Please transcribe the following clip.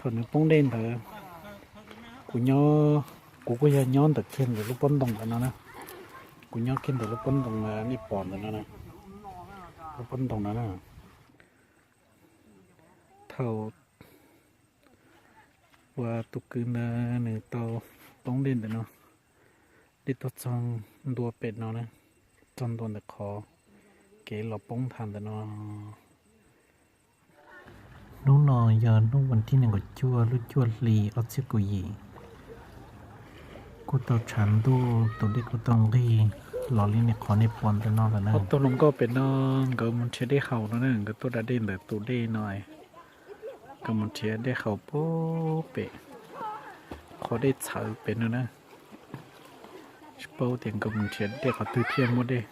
Thaum nws poob dej ntawd, kuv nyob, kuv kuj yog nyob ntawm kiag ntawm lub pob ntoo ntawm no na. Kuv nyob kiag ntawm lub pob ntoo nej pom ntawm no, lub pob ntoo no na. Thaum uas tus kwv ntawd nws tau poob dej ntawm no, dej tuaj txog ntua pem no na, txog ntua ntawm qhov kev los poob nthav ntawm no. Hnub no yog hnub vas thib nees nkaum cuaj lub cuaj hli ob txhiab kaum yim. Kuj tau tshav ntuj, tus dej kuj tau nqig los li nej qhov nej pom ntawm no lawm na. Ob tug hluas nkauj pem no nkawd mus nrhiav dej haus no na, nkawd tuaj da dej ntawm tus dej no, nkawd mus nrhiav dej haus pem qhov dej txhawv pem no na. Tsis paub tias nkawd mus nrhiav dej qhov twg thiaj muaj dej.